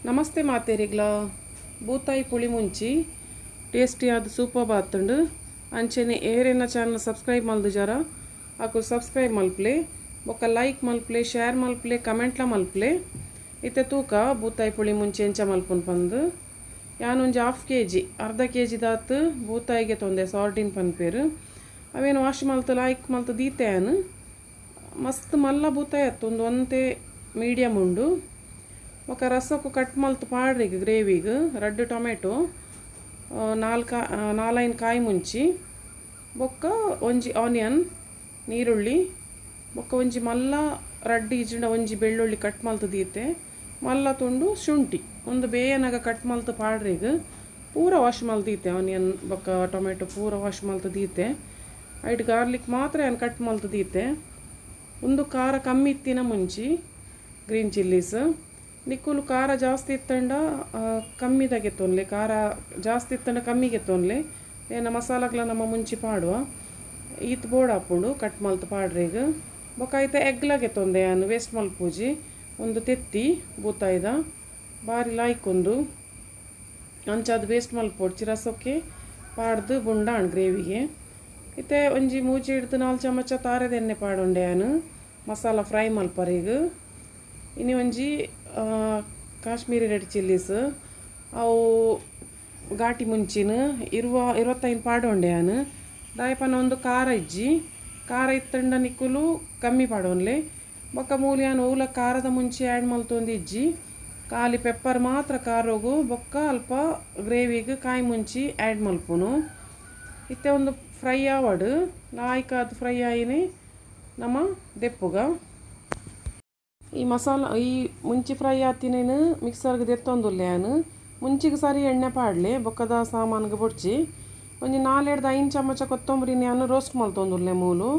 ನಮಸ್ತೆ ಮಾತೇರಿಗ್ಲ. ಬೂತಾಯಿ ಪುಳಿ ಮುಂಚಿ ಟೇಸ್ಟಿ ಆದ್ ಸೂಪರ್ ಆತುಂಡು. ಅಂಚನೆ ಏರೆನ ಚಾನಲ್ ಸಬ್ಸ್ಕ್ರೈಬ್ ಮಲ್ದುಜಾರ, ಅಕುಲು ಸಬ್ಸ್ಕ್ರೈಬ್ ಮಲ್ಪಲೆ, ಬೊಕ್ಕ ಲೈಕ್ ಮಲ್ಪಲೆ, ಶೇರ್ ಮಲ್ಪಲೆ, ಕಮೆಂಟ್ಲ ಮಲ್ಪಲೆ. ಇತ್ತೆ ತೂಕ ಬೂತಾಯಿ ಪುಳಿ ಮುಂಚಿ ಎಂಚ ಮಲ್ಪುನ್ ಪಂದು. ಯಾನೊಂಜಿ ಹಾಫ್ ಕೆಜಿ, ಅರ್ಧ ಕೆಜಿ ದಾತ್ ಬೂತಾಯಿಗೆ ತೊಂದೆ. ಸಾರ್ಡಿನ್ ಪನ್ಪೇರು. ಅವೇನು ವಾಶ್ ಮಲ್ತು ಲಾಯ್ಕ್ ಮಲ್ತು ದೀತೆ ಯಾನ್. ಮಸ್ತ್ ಮಲ್ಲ ಬೂತಾಯಿ ಅತ್ತು ಒಂದು, ಒಂತೆ ಮೀಡಿಯಮ್ ಉಂಡು. ಬೊಕ್ಕ ರಸಕ್ಕು ಕಟ್ ಮಲ್ತು ಪಾಡ್ರಿಗ್ ಗ್ರೇವಿಗ್ ರಡ್ಡ್ ಟೊಮೆಟೊ, ನಾಲ್ಕ ನಾಲೈನ್ ಕಾಯಿ ಮುಂಚಿ, ಬೊಕ್ಕ ಒಂಜಿ ಆನಿಯನ್, ನೀರುಳ್ಳಿ, ಬೊಕ್ಕ ಒಂಜಿ ಮಲ್ಲ ರಡ್ಡ್ ಇಜ್ಜಿಂಡ ಒಂಜಿ ಬೆಳ್ಳುಳ್ಳಿ ಕಟ್ ಮಲ್ತು ದೀತೆ. ಮಲ್ಲ ತುಂಡು ಶುಂಠಿ ಒಂದು ಬೇಯನಾಗ ಕಟ್ ಮಲ್ತು ಪಾಡ್ರಿಗ್. ಪೂರ ವಾಶ್ ಮಲ್ತು ದೀತೆ. ಆನಿಯನ್ ಬೊಕ್ಕ ಟೊಮೆಟೊ ಪೂರ ವಾಶ್ ಮಲ್ತು ದೀತೆ. ಐಟ್ ಗಾರ್ಲಿಕ್ ಮಾತ್ರ ಯಾನ್ ಕಟ್ ಮಲ್ತು ದೀತೆ. ಒಂದು ಖಾರ ಕಮ್ಮಿ ಇತ್ತಿನ ಮುಂಚಿ, ಗ್ರೀನ್ ಚಿಲ್ಲೀಸ್. ನಿಕ್ಕುಲು ಖಾರ ಜಾಸ್ತಿ ಇತ್ತಂಡ ಕಮ್ಮಿದಾಗೆ ತೊನ್ಲೆ, ಖಾರ ಜಾಸ್ತಿ ಇತ್ತಂಡ ಕಮ್ಮಿಗೆ ತೊನ್ಲೆ. ಏನ ಮಸಾಲಗ್ಲ ನಮ್ಮ ಮುಂಚಿ ಪಾಡುವ. ಈತ್ ಬೋಡಾಪುಂಡು ಕಟ್ ಮಲ್ತು ಪಾಡ್ರಿಗ್. ಬೊಕ್ಕ ಐತ ಎಗ್ಲಾಗೆ ತೊಂದೆ ಯಾನ್, ವೇಸ್ಟ್ ಮಲ್ಪೂಜಿ. ಒಂದು ತೆತ್ತಿ ಬೂತಾಯ್ದ ಬಾರಿ ಲಾಯ್ಕ್ ಉಂದು. ಅಂಚಾದ್ ವೇಸ್ಟ್ ಮಲ್ಪೊಡ್ಚಿ. ರಸಕ್ಕೆ ಪಾಡ್ದು ಬುಂಡಾಣ್ ಗ್ರೇವಿಗೆ. ಇತ್ತೆ ಒಂಜಿ ಮೂಜಿ ಹಿಡ್ದು ನಾಲ್ಕು ಚಮಚ ತಾರೆದ ಎಣ್ಣೆ ಪಾಡೊಂಡೆ ಯಾನ್ ಮಸಾಲ ಫ್ರೈ ಮಲ್ಪರಿಗ್. ಇನಿ ಒಂಜಿ ಕಾಶ್ಮೀರಿ ರೆಡ್ ಚಿಲ್ಲೀಸ್, ಅವು ಘಾಟಿ ಮುಂಚಿನ 25 ಪಾಡೊಂಡೆ ಯಾನ್. ದಾಯಪನ ಒಂದು ಖಾರ ಇಜ್ಜಿ. ಖಾರ ಇತ್ತಂಡ ನಿಕ್ಕುಲು ಕಮ್ಮಿ ಪಾಡೊನ್ಲೆ. ಬೊಕ್ಕ ಮೂಲು ಯಾನ್ ಓಲ ಖಾರದ ಮುಂಚಿ ಆ್ಯಡ್ ಮಲ್ತೊಂದು ಇಜ್ಜಿ. ಖಾಲಿ ಪೆಪ್ಪರ್ ಮಾತ್ರ ಖಾರೋಗು, ಬೊಕ್ಕ ಅಲ್ಪ ಗ್ರೇವಿಗೆ ಕಾಯಿ ಮುಂಚಿ ಆ್ಯಡ್ ಮಲ್ಪುನು. ಇತ್ತೆ ಒಂದು ಫ್ರೈ ಆವಡು. ಲಾಯ್ಕಾದ್ ಫ್ರೈ ಆಯಿನಿ ನಮ್ಮ ದೆಪ್ಪುಗ. ಈ ಮಸಾಲ, ಈ ಮುಂಚಿ ಫ್ರೈ ಆತಿನೇನು ಮಿಕ್ಸರ್ಗೆ ದೆತ್ತೊಂದುಲ್ಲೆ ಯಾನ್. ಮುಂಚಿಗೆ ಸರಿ ಎಣ್ಣೆ ಪಾಡ್ಲೆ, ಬೊಕ್ಕದ ಸಾಮಾನ್ಗೆ ಬೊಡ್ಚಿ. ಒಂಜಿ ನಾಲೆಡ್ದು ಐನ್ ಚಮಚ ಕೊತ್ತಂಬರಿನ ಯಾನ್ ರೋಸ್ಟ್ ಮಲ್ತೊಂದುಲ್ಲೆ ಮೂಲು.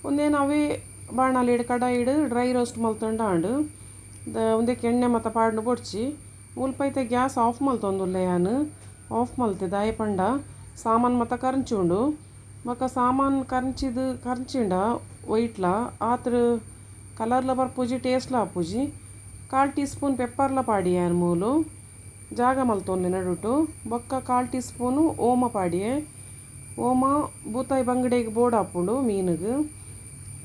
ಒಂದೇನು ಅವೇ ಬಾಣಲಿಡ್, ಕಡಾಯಿಡ್ ಡ್ರೈ ರೋಸ್ಟ್ ಮಲ್ತೊಂಡ ಆಂಡ್. ಉಂದೆಕ್ ಎಣ್ಣೆ ಮತ ಪಾಡ್ನು ಬೊಡ್ಚಿ. ಮುಲ್ಪ ಇತ್ತೆ ಗ್ಯಾಸ್ ಆಫ್ ಮಲ್ತೊಂದುಲ್ಲೆ ಯಾನ್. ಆಫ್ ಮಲ್ತೆ ದಾಯೆ ಪಂಡ ಸಾಮಾನು ಮತ ಕರ್ಂಚುಂಡು. ಬೊಕ್ಕ ಸಾಮಾನು ಕರ್ಂಚಿದ್ ಕರ್ಂಚಿಂಡ ಒಯ್ಟ್ಲ ಆತ್ರ ಕಲರ್ಲ ಬರ್ಪುಜಿ, ಟೇಸ್ಟ್ಲ ಆಪುಜಿ. ಕಾಲು ಟೀ ಸ್ಪೂನ್ ಪೆಪ್ಪರ್ಲ ಪಾಡಿ ಯಾನ್ ಮೂಲು. ಜಾಗ ಮಲ್ತೊನ್ಲೆ ನಡುಟು. ಬೊಕ್ಕ ಕಾಲು ಟೀ ಸ್ಪೂನು ಓಮ ಪಾಡಿಯೆ. ಓಮ ಬೂತಾಯಿ ಬಂಗಡೆಗೆ ಬೋಡಾಪುಂಡು ಮೀನುಗು.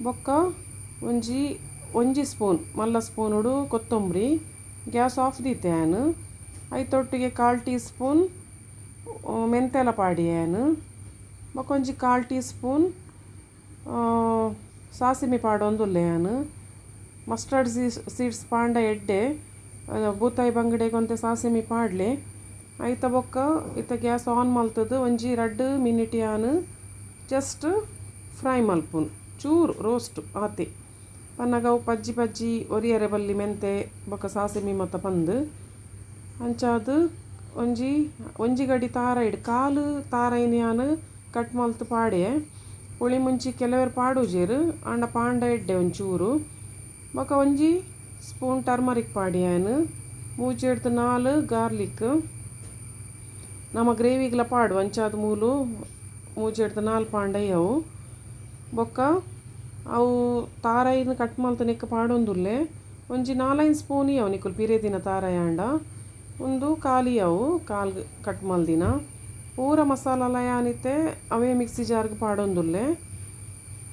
ಬೊಕ್ಕ ಒಂಜಿ ಒಂಜಿ ಸ್ಪೂನ್ ಮಲ್ಲ ಸ್ಪೂನುಡು ಕೊತ್ತಂಬರಿ. ಗ್ಯಾಸ್ ಆಫ್ ದೀತೆ ಯಾನ್. ಐತೊಟ್ಟಿಗೆ ಕಾಲು ಟೀ ಸ್ಪೂನ್ ಮೆಂತೆಲ ಪಾಡಿಯೆ ಯಾನ್. ಬೊಕ್ಕ ಒಂಜಿ ಕಾಲು ಟೀ ಸ್ಪೂನ್ ಸಾಸಿಮೆ ಪಾಡೊಂದುಲ್ಲೆ ಯಾನ್. ಮಸ್ಟರ್ಡ್ ಸೀಡ್ಸ್ ಪಾಂಡ ಎಡ್ಡೆ. ಬೂತಾಯಿ ಬಂಗಡೆಗೆ ಒಂತೆ ಸಾಸಿಮೆ ಪಾಡ್ಲೆ. ಐತ ಬೊಕ್ಕ ಇತ್ತ ಗ್ಯಾಸ್ ಆನ್ ಮಲ್ತದು ಒಂಜಿ 2 ಮಿನಿಟ್ ಯಾನ್ ಜಸ್ಟ್ ಫ್ರೈ ಮಲ್ಪುನು, ಚೂರು ರೋಸ್ಟ್ ಆತೆ. ಪನ್ನಗ ಅವು ಪಜ್ಜಿ ಪಜ್ಜಿ ಒರಿಯರೆ ಬಲ್ಲಿ ಮೆಂತೆ ಬೊಕ್ಕ ಸಾಸಿಮೆ ಮೊತ್ತ ಪಂದು. ಅಂಚಾದ್ ಒಂಜಿ ಒಂಜಿ ಗಡಿ ತಾರೈಡ್ ಕಾಲು ತಾರೈನ್ ಯಾನ್ ಕಟ್ ಮಲ್ತ್ ಪಾಡ್ಯೆ. ಪುಳಿ ಮುಂಚಿ ಕೆಲವೆರ್ ಪಾಡುಜೆರ್, ಆಂಡ ಪಾಂಡ ಎಡ್ಡೆ ಒಂಚೂರು. ಬೊಕ್ಕ ಒಂಜಿ ಸ್ಪೂನ್ ಟರ್ಮರಿಕ್ ಪಾಡ್ಯೆ ಯಾನ್. ಮೂಜೆಡ್ದ್ ನಾಲ್ ಗಾರ್ಲಿಕ್. ನಮ್ಮ ಗ್ರೇವಿಗ್ಲ ಪಾಡು. ಅಂಚಾದ್ ಮೂಲು ಮೂಜೆಡ್ದ್ ನಾಲ್ ಪಾಂಡ ಅವು. ಬೊಕ್ಕ ಅವು ತಾರೈನ್ ಕಟ್ ಮಲ್ತ್ ಪಾಡೊಂದುಲ್ಲೆ. ಒಂಜಿ ನಾಲೈನ್ ಸ್ಪೂನ್ ಅವು ನಿಕುಲು ಪಿರೆದಿನ ತಾರಾಯಿ ಆಂಡ. ಉಂದು ಖಾಲಿ ಅವು ಕಾಲ್ ಕಟ್ ಮಲ್ದಿನ. ಪೂರ ಮಸಾಲಲ ಯಾನಿತ್ತೆ ಅವೇ ಮಿಕ್ಸಿ ಜಾರ್ಗೆ ಪಾಡೊಂದುಲ್ಲೆ.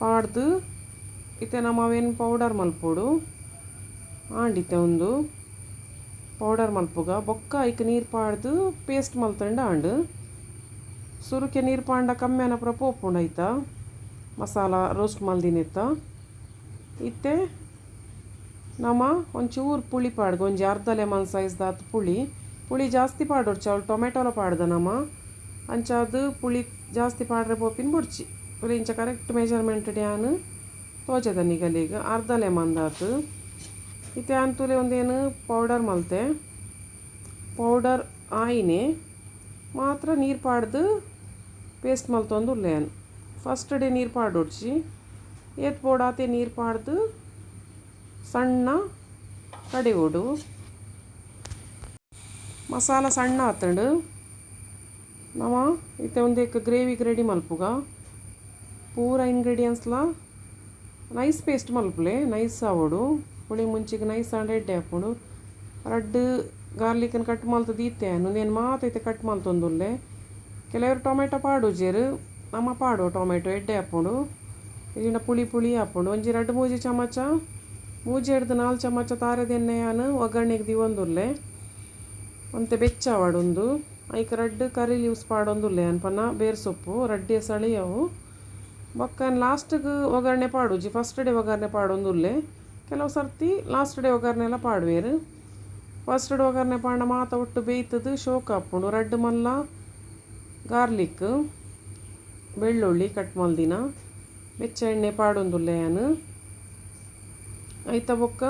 ಪಾಡ್ದು ಇತ್ತೆ ನಮ್ಮ ಅವೇನು ಪೌಡರ್ ಮಲ್ಪೊಡು. ಆಂಡಿತ್ತೆ ಒಂದು ಪೌಡರ್ ಮಲ್ಪುಗ. ಬೊಕ್ಕ ಐಕ್ ನೀರು ಪಾಡ್ದು ಪೇಸ್ಟ್ ಮಲ್ತಂಡ ಆಂಡ್. ಸುರುಕೆ ನೀರು ಪಾಂಡ ಕಮ್ಮಿ ಅನಪುರ ಪೋಪುಂಡು ಐತ ಮಸಾಲ ರೋಸ್ಟ್ ಮಲ್ದಿನೆತ್ತ. ಇತ್ತೆ ನಮ ಒಂಚೂರು ಪುಳಿ ಪಾಡ್ಗ. ಒಂಜಿ ಅರ್ಧ ಲೆಮನ್ ಸೈಜ್ ದಾತ್ ಪುಳಿ. ಪುಳಿ ಜಾಸ್ತಿ ಪಾಡೊಡ್ಚಿ, ಅವಳು ಟೊಮೆಟೊಲ ಪಾಡ್ದ ನಮ. ಅಂಚಾದ್ ಪುಳಿ ಜಾಸ್ತಿ ಪಾಡ್ರೆ ಪೋಪಿನ ಬೊಡ್ಚಿ. ಪುಳಿ ಇಂಚ ಕರೆಕ್ಟ್ ಮೆಜರ್ಮೆಂಟ್ ಯಾನ್ ತೋಜದ ನಿಗಲಿಗ್. ಅರ್ಧ ಲೆಮನ್ ದಾತು. ಇತ್ತೆ ಯಾನ್ ತೂಲೆ ಒಂದೇನು ಪೌಡರ್ ಮಲ್ತೆ. ಪೌಡರ್ ಆಯಿನೆ ಮಾತ್ರ ನೀರು ಪಾಡ್ದು ಪೇಸ್ಟ್ ಮಲ್ತೊಂದು ಯಾನ್. ಫಸ್ಟ್ ಡೇ ನೀರು ಪಾಡೊಡ್ಚಿ. ಏತ್ ಬೋಡಾತೆ ನೀರು ಪಾಡ್ದು ಸಣ್ಣ ಕಡೆಯೋಡು. ಮಸಾಲ ಸಣ್ಣ ಆತಂಡು. ನಮ ಇತ್ತೆ ಒಂದೇಕ್ ಗ್ರೇವಿಗೆ ರೆಡಿ ಮಲ್ಪುಗ. ಪೂರ ಇಂಗ್ರೀಡಿಯೆಂಟ್ಸ್ಲ ನೈಸ್ ಪೇಸ್ಟ್ ಮಲ್ಪುಲೆ. ನೈಸ್ ಆವೊಡು. ಪುಳಿ ಮುಂಚಿಗೆ ನೈಸ್ ಆಂಡ ಎಡ್ಡೆ ಆಪುಂಡು. ರಡ್ಡ್ ಗಾರ್ಲಿಕ್ನ್ ಕಟ್ ಮಲ್ತ್ ದೀತೆ ಉಂದೆನ್ ಮಾತ ಇತ್ತೆ ಕಟ್ ಮಲ್ತೊಂದುಲ್ಲೆ. ಕೆಲವೆರ್ ಟೊಮೆಟೊ ಪಾಡುಜೆರ್, ನಮ ಪಾಡುವ ಟೊಮೆಟೊ ಎಡ್ಡೆ ಆಪುಂಡು. ಇಜಿಂಡ ಪುಳಿ ಪುಳಿ ಆಪುಂಡು. ಒಂಜಿ ರಡ್ಡ್ ಮೂಜಿ ಚಮಚ, ಮೂಜೆಡ್ದ್ ನಾಲ್ ಚಮಚ ತಾರೆದ ಎಣ್ಣೆ ಯಾನ್ ಒಗ್ಗರಣೆಗೆ ದೀವೊಂದುಲ್ಲೆ. ಒಂತೆ ಬೆಚ್ಚ ಆವಡ್ ಉಂದು. ಐಕ್ ರಡ್ಡ್ ಕರಿ ಲೀವ್ಸ್ ಪಾಡೊಂದುಲ್ಲೆ ಯಾನ್, ಪನ್ನ ಬೇರ್ ಸೊಪ್ಪು ರಡ್ಡೆ ಸಳಿ ಅವು. ಬೊಕ್ಕ ಲಾಸ್ಟ್ಗ್ ಒಗ್ಗರಣೆ ಪಾಡುಜಿ, ಫಸ್ಟ್ ಡೇ ಒಗ್ಗರಣೆ ಪಾಡೊಂದುಲ್ಲೆ. ಕೆಲವು ಸರ್ತಿ ಲಾಸ್ಟ್ ಡೇ ಒಗ್ಗರಣೆಲ ಪಾಡುವೆರ್. ಫಸ್ಟ್ ಡೇ ಒಗ್ಗರಣೆ ಪಾಂಡ ಮಾತ ಒಟ್ಟು ಬೇಯ್ತದ್ ಶೋಕ್ ಆಪುಂಡು. ರಡ್ಡ್ ಮಲ್ಲ ಗಾರ್ಲಿಕ್ ಬೆಳ್ಳುಳ್ಳಿ ಕಟ್ ಮಲ್ದಿನ ಬೆಚ್ಚ ಎಣ್ಣೆ ಪಾಡೊಂದುಲ್ಲೆ ಯಾನ್. ಐತ ಬೊಕ್ಕ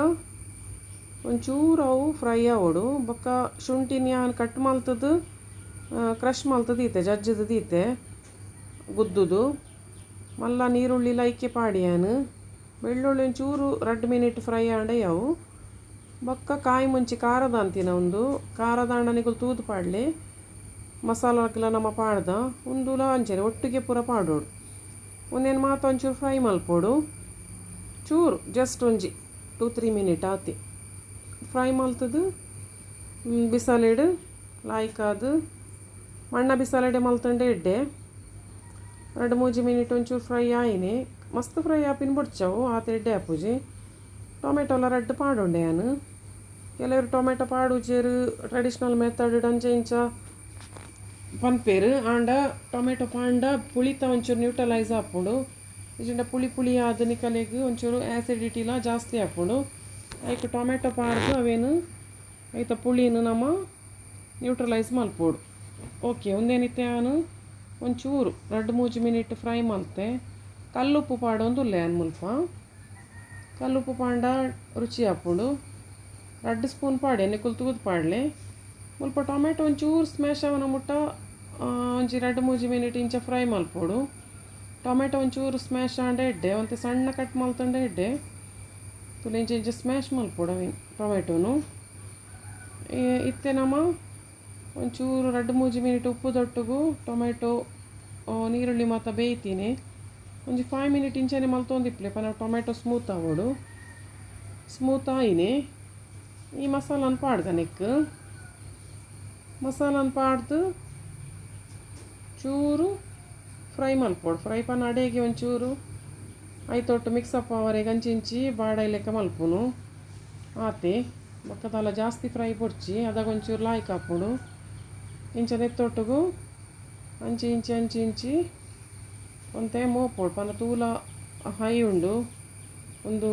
ಒಂಚೂರು ಅವು ಫ್ರೈ ಆವೊಡು. ಬೊಕ್ಕ ಶುಂಠಿನ ಯಾನ್ ಕಟ್ ಮಲ್ತದ್ ಕ್ರಷ್ ಮಲ್ತದ್ ದೀತೆ, ಜಜ್ಜುದು ದೀತೆ ಗುದ್ದುದು. ಮಲ್ಲ ನೀರುಳ್ಳಿ ಲೈಕೆ ಪಾಡಿ ಯಾನ್. ಬೆಳ್ಳುಳ್ಳಿ ಒಂಚೂರು 2 ಮಿನಿಟ್ ಫ್ರೈ ಆಂಡ ಅವು. ಬೊಕ್ಕ ಕಾಯಿ ಮುಂಚಿ ಖಾರದಾಂತಿನ ಉಂದು, ಖಾರದಾಂಡ ನಿಕುಲು ತೂದು ಪಾಡ್ಲೆ. ಮಸಾಲಕ್ಲ ನಮ ಪಾಡ್ದ ಉಂದುಲ ಅಂಚನೆ ಒಟ್ಟಿಗೆ ಪೂರ ಪಾಡೋಡು. ಉಂದೆನ್ ಮಾತ ಒಂಚೂರು ಫ್ರೈ ಮಲ್ಪೊಡು, ಚೂರು ಜಸ್ಟ್ ಒಂಜಿ 2-3 ಮಿನಿಟ್ ಆತಿ ಫ್ರೈ ಮಲ್ತದು. ಬಿಸಲೆಡ್ ಲಾಯ್ಕಾದ್ ಮಣ್ಣ ಬಿಸಲೆಡೆ ಮಲ್ತಂಡೆ ಎಡ್ಡೆ. 2-3 ಮಿನಿಟ್ ಒಂಚೂರು ಫ್ರೈ ಆಯಿನಿ, ಮಸ್ತ್ ಫ್ರೈ ಆಪಿನ ಬೊಡ್ಚವು ಆತ ಎಡ್ಡೆ ಆಪುಜಿ. ಟೊಮೆಟೊಲ ರಡ್ಡ್ ಪಾಡೊಂಡೆ ಯಾನ್. ಕೆಲವರು ಟೊಮೆಟೊ ಪಾಡುಜೆರ್, ಟ್ರೆಡಿಷ್ನಲ್ ಮೆಥಡ್ ಅಂಚ ಇಂಚ ಪನ್ಪೇರು. ಆಂಡ ಟೊಮೆಟೊ ಪಾಂಡ ಪುಳಿತ ಒಂಚೂರು ನ್ಯೂಟ್ರಲೈಸ್ ಆಪುಂಡು. ಇಜಿಂಡ ಪುಳಿ ಪುಳಿ ಆದ್ ನಿಕಲೆಗ್ ಒಂಚೂರು ಆ್ಯಸಿಡಿಟಿಲ ಜಾಸ್ತಿ ಆಪುಂಡು. ಐಕ್ ಟೊಮೆಟೊ ಪಾಡ್ದು ಅವೇನು ಐತ ಪುಳಿನ ನಮ ನ್ಯೂಟ್ರಲೈಸ್ ಮಲ್ಪೊಡು. ಓಕೆ, ಉಂದೇನಿತ್ತೆ ಯಾನ್ ಒಂಚೂರು 2-3 ಮಿನಿಟ್ ಫ್ರೈ ಮಲ್ತೆ. ಕಲ್ಲುಪ್ಪು ಪಾಡೊಂದುಲ್ಲೆ ಯಾನ್ ಮುಲ್ಪ. ಕಲ್ಲುಪ್ಪು ಪಾಂಡ ರುಚಿ ಆಪುಂಡು. 2 ಸ್ಪೂನ್ ಪಾಡೆ, ನಿಕುಲು ತೂದು ಪಾಡ್ಲೆ. ಮುಲ್ಪ ಟೊಮೆಟೊ ಒಂಚೂರು ಸ್ಮ್ಯಾಶ್ ಆವನ ಮುಟ್ಟ ಒಂಜಿ 2-3 ಮಿನಿಟ್ ಇಂಚ ಫ್ರೈ ಮಲ್ಪೊಡು. ಟೊಮೆಟೊ ಒಂಚೂರು ಸ್ಮ್ಯಾಶ್ ಆಂಡ ಎಡ್ಡೆ, ಒಂತೆ ಸಣ್ಣ ಕಟ್ ಮಲ್ತಂಡ ಎಡ್ಡೆ. ತುಲೆ ಇಂಚ ಇಂಚ ಸ್ಮ್ಯಾಶ್ ಮಲ್ಪೊಡು ಅವೇನು ಟೊಮೆಟೊನು. ಇತ್ತೆ ನಮ ಒಂಚೂರು 2-3 ಮಿನಿಟ್ ಉಪ್ಪು ದೊಟ್ಟುಗು ಟೊಮೆಟೊ ನೀರುಳ್ಳಿ ಮಾತ ಬೇಯ್ತೀನಿ. ಒಂಜಿ 5 ಮಿನಿಟ್ ಇಂಚನೆ ಮಲ್ತೊಂದಿಪ್ಪಲೆ ಪನ ಟೊಮೆಟೊ ಸ್ಮೂತ್ ಆವೊಡು. ಸ್ಮೂತ್ ಆಯಿನಿ ಈ ಮಸಾಲಾನ್ ಪಾಡ್ಗ ನೆಕ್. ಮಸಾಲಾನ್ ಪಾಡ್ದು ಚೂರು ಫ್ರೈ ಮಲ್ಪೊಡು. ಫ್ರೈ ಪಾನ್ ಅಡೇಗೆ ಒಂಚೂರು ಐತೊಟ್ಟು ಮಿಕ್ಸಪ್ ಆವರೆಗೆ ಅಂಚಿಂಚಿ ಬಾಡೈ ಲೆಕ್ಕ ಮಲ್ಪುನು ಆತೆ. ಬೊಕ್ಕ ಜಾಸ್ತಿ ಫ್ರೈ ಬೊಡ್ಚಿ, ಅದಾಗ ಒಂಚೂರು ಲಾಯ್ಕ್ ಆಪುಂಡು. ಇಂಚ ನೆತ್ತೊಟ್ಟುಗು ಅಂಚಿ ಇಂಚಿ ಅಂಚಿ ಇಂಚಿ ಒಂತೆ ಮೋಪೊಡು. ಪನ ತೂಲ ಹೈ ಉಂಡು, ಒಂದು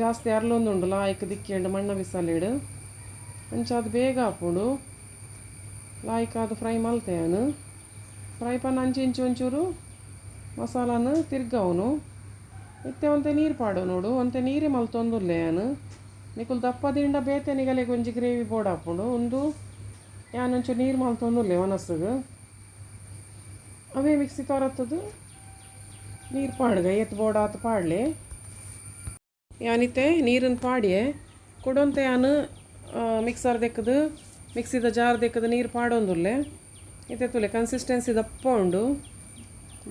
ಜಾಸ್ತಿ ಅರ್ಲೊಂದುಂಡು ಲಾಯ್ಕ್ ದಿಕ್ಕಿಂಡು ಮಣ್ಣ ಬಿಸಲೆಡ್. ಅಂಚ ಅದು ಬೇಗ ಆಪುಂಡು. ಲಾಯ್ಕ್ ಅದು ಫ್ರೈ ಮಲ್ತೆ ಯಾನ್. ಫ್ರೈ ಪಾನ್ ಅಂಚಿ ಇಂಚಿ ಒಂಚೂರು ಮಸಾಲಾನ ತಿರ್ಗವನು. ಇತ್ತೆ ಒಂತೆ ನೀರು ಪಾಡು ನೋಡು, ಒಂತೆ ನೀರೇ ಮಲ್ತೊಂದುಲ್ಲೆ ಯಾನ್. ನಿಕುಲು ದಪ್ಪ ದಿಂಡ ಬೇತೆ ನಿಗಲೆಗ್ ಒಂಜಿ ಗ್ರೇವಿ ಬೋಡಾಪುಂಡು. ಉಂದು ಯಾನ್ ಒಂಚೂರು ನೀರು ಮಲ್ತೊಂದುಲ್ಲೆ ಒನಸ್ಗ್. ಅವೇ ಮಿಕ್ಸಿ ತೊರತ್ತದು ನೀರು ಪಾಡ್ಗ ಏತ್ ಬೋಡಾತ್ ಪಾಡ್ಲೆ. ಯಾನಿತ್ತೆ ನೀರನ್ನು ಪಾಡಿಯೆ ಕುಡೊಂತೆ ಯಾನ್ ಮಿಕ್ಸರ್ ದೆಕ್ಕದು ಮಿಕ್ಸಿದ ಜಾರ್ ದೆಕ್ಕದು ನೀರು ಪಾಡೊಂದುಲ್ಲೆ. ಇತ್ತೆ ತೂಲೆ ಕನ್ಸಿಸ್ಟೆನ್ಸಿ ದಪ್ಪ ಉಂಡು.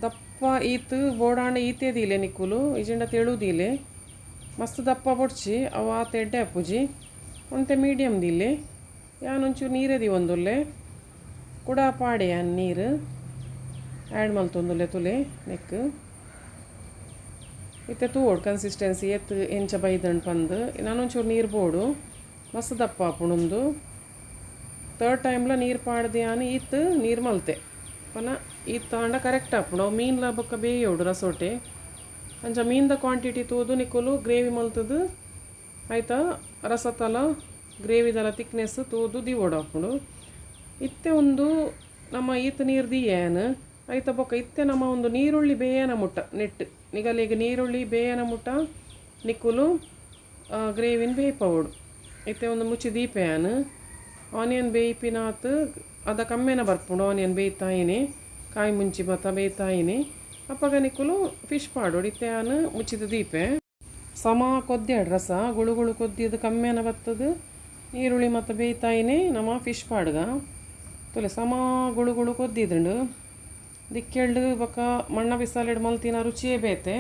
ದಪ್ಪ ಈತ್ ಬೋಡಾಂಡ ಈತೇ ದೀಲೆ ನಿಕ್ಕುಲು, ಇಜಿಂಡ ತೆಳು ದೀಲೆ. ಮಸ್ತ್ ದಪ್ಪ ಬೊಡ್ಚಿ, ಅವು ಆತ ಎಡ್ಡೆ ಆಪುಜಿ. ಒಂತೆ ಮೀಡಿಯಮ್ ದೀಲೆ. ಯಾನ್ ಒಂಚೂರು ನೀರೇ ದೀವೊಂದುಲ್ಲೆ. ಕುಡ ಪಾಡೆ ಯಾನ್ ನೀರು ಆ್ಯಡ್ ಮಲ್ತೊಂದುಲ್ಲೆ ತುಲೆ ನೆಕ್. ಇತ್ತೆ ತೂವೊಡು ಕನ್ಸಿಸ್ಟೆನ್ಸಿ ಏತ್ ಎಂಚ ಬೈದಂಡ್ ಪಂದ್. ನಾನೊಂಚೂರು ನೀರು ಬೋಡು, ಮಸ್ತ್ ದಪ್ಪ ಆಪುಂಡು. ಥರ್ಡ್ ಟೈಮ್ಲ ನೀರು ಪಾಡ್ದು ಯಾನ್ ಈತ್ ನೀರು ಮಲ್ತೆ. ಪನ ಈತ್ ಆಂಡ ಕರೆಕ್ಟ್ ಆಪುಂಡು. ಅವು ಮೀನ್ಲ ಬೊಕ್ಕ ಬೇಯೋಡು ರಸೋಟೆ. ಅಂಚ ಮೀನ್ದ ಕ್ವಾಂಟಿಟಿ ತೂದು ನಿಕುಲು ಗ್ರೇವಿ ಮಲ್ತದು ಆಯ್ತಾ ರಸತಲ ಗ್ರೇವಿದಲ ತಿಕ್ನೆಸ್ ತೂದು ದೀವೊಡು ಆಪುಂಡು. ಇತ್ತೆ ಒಂದು ನಮ್ಮ ಈತ್ ನೀರು ದೀಯೇನ್ ಆಯ್ತಾ. ಬೊಕ್ಕ ಇತ್ತೆ ನಮ್ಮ ಒಂದು ನೀರುಳ್ಳಿ ಬೇಯನ ಮುಟ್ಟ ನೆಟ್ ನಿಗಲಿಗೆ ನೀರುಳ್ಳಿ ಬೇಯನ ಮುಟ್ಟ ನಿಕ್ಕುಲು ಗ್ರೇವಿನ ಬೇಯ್ಪವೊಡು. ಇತ್ತೆ ಒಂದು ಮುಚ್ಚಿ ದೀಪೆಯಾನ್. ಆನಿಯನ್ ಬೇಯ್ಪಿನಾತ್ ಅದ ಕಮ್ಮೆನ ಬರ್ಪುಂಡು. ಆನಿಯನ್ ಬೇಯ್ತಾಯಿನಿ, ಕಾಯಿ ಮುಂಚಿ ಮತ್ತ ಬೇಯ್ತಾಯಿನಿ. ಅಪ್ಪಗ ನಿಕ್ಕುಲು ಫಿಶ್ ಪಾಡೋಡು. ಇತ್ತೆ ಯಾನ್ ಮುಚ್ಚಿದ ದೀಪೆ. ಸಮ ಕೊದ್ಯಾಡು ರಸ ಗುಳು ಗುಳು ಕೊದ್ದಿದ್ದು ಕಮ್ಮೆನ ಬತ್ತದು. ನೀರುಳ್ಳಿ ಮತ್ತು ಬೇಯ್ತಾಯಿನಿ ನಮ್ಮ ಫಿಶ್ ಪಾಡ್ಗ. ತುಲೆ ಸಮ ಗುಳು ಗುಳು ಕೊದ್ದಿದ್ದುಂಡು. ದಿಕ್ಕೆಳ್ಳು ಬೊಕ್ಕ ಮಣ್ಣ ಬಿಸಾಲೆಡ್ ಮಲ್ತಿನ ರುಚಿಯೇ ಬೇತೆ,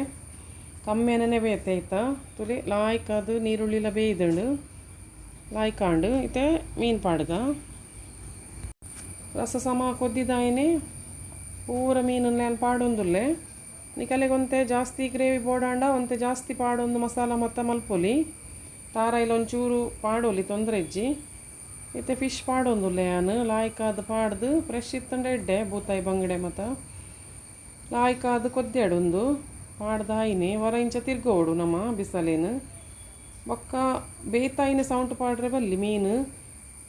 ಕಮ್ಮೆನೇ ಬೇತೆ ಆಯ್ತಾ. ತುಲೆ ಲಾಯ್ಕ್ ಅದು ನೀರುಳ್ಳಿಲ ಬೇಯ್ದುಂಡು. ಲಾಯ್ಕಾಂಡ್ ಇತ್ತೆ ಮೀನ್ ಪಾಡ್ಗ. ರಸ ಸಮ ಕೊದ್ದಿದಾಯಿನಿ ಪೂರ ಮೀನುನ್ ಪಾಡೊಂದುಲ್ಲೆ. ನಿಕಲೆಗ್ ಒಂತೆ ಜಾಸ್ತಿ ಗ್ರೇವಿ ಬೋಡಾಂಡ ಒಂತೆ ಜಾಸ್ತಿ ಪಾಡೊಂದು ಮಸಾಲ ಮತ್ತ ಮಲ್ಪೊಲಿ. ತಾರಾಯಿಲ ಒಂಚೂರು ಪಾಡೊಲಿ, ತೊಂದರೆ ಇಜ್ಜಿ. ಇತ್ತೆ ಫಿಶ್ ಪಾಡೊಂದುಲ್ಲೆ ಯಾನ್. ಲಾಯ್ಕಾದ್ ಪಾಡ್ದು ಫ್ರೆಶ್ ಇತ್ತಂಡ ಎಡ್ಡೆ. ಬೂತಾಯಿ ಬಂಗಡೆ ಮತ ಲಾಯ್ಕಾದ್ ಕೊದ್ಯಾಡುಂದು ಪಾಡ್ದಾಯಿನಿ ವರ ಇಂಚ ತಿರ್ಗೋಡು ನಮ್ಮ ಬಿಸಲೇನು. ಬೊಕ್ಕ ಬೇತಾಯಿನ ಸೌಂಟ್ ಪಾಡ್ರೆ ಬಲ್ಲಿ ಮೀನು.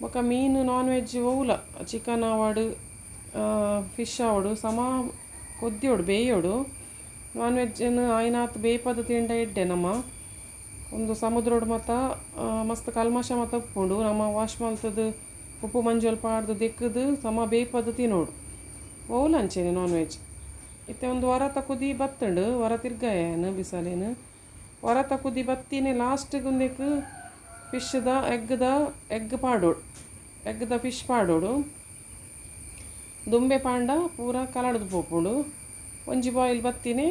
ಬೊಕ್ಕ ಮೀನು ನಾನ್ ವೆಜ್ ಒವ್ಲ ಚಿಕನ್ ಆವಡ್ ಫಿಶ್ ಆವಡ್ ಸಮ ಕೊದ್ಯೋಡು ಬೇಯೋಡು. ನಾನ್ ವೆಜ್ನ್ ಆಯಿನಾತ್ ಬೇಪದ ತಿಂಡ ಎಡ್ಡೆ. ನಮ್ಮ ಒಂದು ಸಮುದ್ರೊಡು ಮತ ಮಸ್ತ್ ಕಲ್ಮಶ ಮತ ಉಪ್ಪುಂಡು. ನಮ್ಮ ವಾಶ್ ಮಲ್ತದು ಉಪ್ಪು ಮಂಜೊಲು ಪಾಡ್ದು ದೆಕ್ಕದು ಸಮ ಬೇಪದ ತಿನ್ನೋಡು ಒವ್ಲ ಅಂಚೆನೆ ನಾನ್ ವೆಜ್. ಇತ್ತೆ ಒಂದು ವರತ ಕುದಿ ಬತ್ತುಂಡು. ವರ ತಿರ್ಗಾಯನ ಬಿಸಲೇನು ವರತ ಕುದಿ ಬತ್ತಿನೇ ಲಾಸ್ಟ್ಗೆ ಉಂದೆಕ್ ಫಿಶ್ದ ಎಗ್ದ ಎಗ್ ಪಾಡೋಡು, ಎಗ್ದ ಫಿಶ್ ಪಾಡೋಡು. ದುಂಬೆ ಪಾಂಡ ಪೂರ ಕಲಡ್ದು ಪೋಪುಂಡು. ಒಂಜಿ ಬಾಯ್ಲ್ ಬತ್ತಿನೇ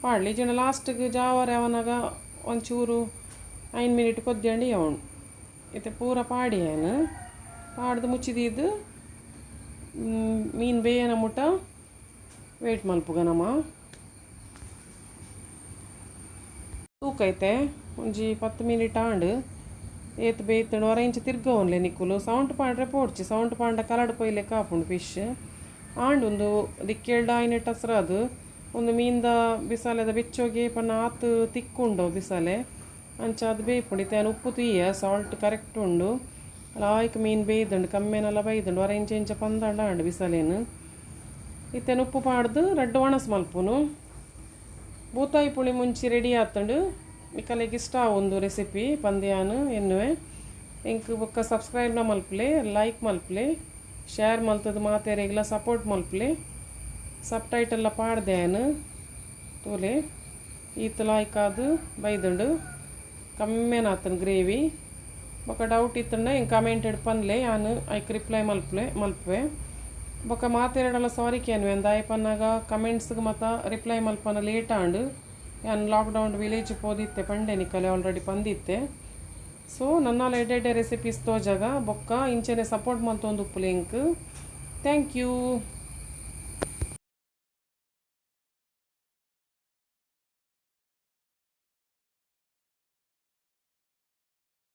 ಪಾಡ್ಲಿ ಇಜ್ಜಿಂಡ ಲಾಸ್ಟ್ಗೆ ಜಾವರೆ ಅವನಾಗ ಒಂಚೂರು 5 ಮಿನಿಟ್ ಕೊದ್ಯಂಡಿ ಅವನು. ಇತ್ತೆ ಪೂರ ಪಾಡಿ ಯಾನ್ ಪಾಡ್ದು ಮುಚ್ಚಿದೀದು ಮೀನು ಬೇಯನ ಮುಟ ವೇಟ್ ಮಲ್ಪುಗ ನಮ. ತೂಕೈತೆ ಒಂಜಿ 10 ಮಿನಿಟ್ ಆಂಡ್. ಏತ್ ಬೇಯ್ತುಂಡು ವರ ಇಂಚ ತಿರ್ಗವನ್ಲೆ ನಿಕ್ಕುಲು. ಸೌಂಟ್ ಪಾಡ್ರೆ ಪೋಡ್ಚಿ, ಸೌಂಟ್ ಪಾಂಡ ಕಲಡ್ ಪೊಯ್ಲೆಕ್ಕ ಆಪುಂಡು ಫಿಶ್. ಆಂಡ್ ಉಂದು ದಿಕ್ಕೇಲ್ಡ ಆಯಿನೆಟ್ ಅದು ಒಂದು ಮೀನ್ದ ಬಿಸಾಲೆದ ಬೆಚ್ಚೋಗೆ ಪನ್ನ ಆತ್ ತಿಕ್ಕುಂಡು ಬಿಸಾಲೆ ಅಂಚ ಅದು ಬೇಯ್ಪುಂಡು. ಇತ್ತೆ ಯಾನ್ ಉಪ್ಪು ತೂಯ, ಸಾಲ್ಟ್ ಕರೆಕ್ಟ್ ಉಂಡು. ಲಾಯ್ಕ್ ಮೀನು ಬೇಯ್ದುಂಡು, ಕಮ್ಮೆನೆಲ್ಲ ಬೈದುಂಡು. ವರ ಇಂಚ ಇಂಚ ಪಂದಂಡ ಆಂಡ್ ಬಿಸಲೇನು. ಇತ್ತೆ ಉಪ್ಪು ಪಾಡ್ದು ರಡ್ಡ್ ಒಣಸ್ ಮಲ್ಪುನು. ಬೂತಾಯಿ ಪುಳಿ ಮುಂಚಿ ರೆಡಿ ಆತುಂಡು. ನಿಕಲೆಗ್ ಇಷ್ಟ ಒಂದು ರೆಸಿಪಿ ಪಂದ್ಯಾನ್ ಎನ್ನುವೆ. ಎಂಕ್ ಬೊಕ್ಕ ಸಬ್ಸ್ಕ್ರೈಬ್ನ ಮಲ್ಪುಲೆ, ಲೈಕ್ ಮಲ್ಪುಲೆ, ಶೇರ್ ಮಲ್ತದು ಮಾತೆರೆಗ್ಲ ಸಪೋರ್ಟ್ ಮಲ್ಪುಲೆ. ಸಬ್ ಟೈಟಲ್ ಪಾಡ್ದೆ ಯಾನ್ ತೂಲೆ. ಈತ್ ಲಾಯ್ಕ್ ಆದ್ ಬೈದುಂಡು, ಕಮ್ಮೆನಾತನ್ ಗ್ರೇವಿ. ಬೊಕ್ಕ ಡೌಟ್ ಇತ್ತಂಡ ಎಂಕ್ ಕಮೆಂಟೆಡ್ ಪನ್ಲೆ, ಯಾನ್ ಐಕ್ ರಿಪ್ಲೈ ಮಲ್ಪುಲೆ ಮಲ್ಪುವೆ. ಬೊಕ್ಕ ಮಾತೆರೆಡಲ ಸಾರಿ ಕೇನ್ವೆ, ದಾಯೆ ಪನ್ನಾಗ ಕಮೆಂಟ್ಸ್ಗೆ ಮತ ರಿಪ್ಲೈ ಮಲ್ಪನ ಲೇಟ್ ಆಂಡ್. ಯಾನ್ ಲಾಕ್ಡೌನ್ ವಿಲೇಜ್ ಪೋದಿತ್ತೆ ಪಂಡೆ ನಿಕಲೆ ಆಲ್ರೆಡಿ ಪಂದಿತ್ತೆ. ಸೊ ನನ್ನಾಲ ಎಡ್ಡೆ ಎಡ್ಡೆ ರೆಸಿಪೀಸ್ ತೋಜಾಗ ಬೊಕ್ಕ ಇಂಚೆನೆ ಸಪೋರ್ಟ್ ಮಲ್ತೊಂದು ಉಪ್ಪುಲೆ ಎಂಕ್. Thank you.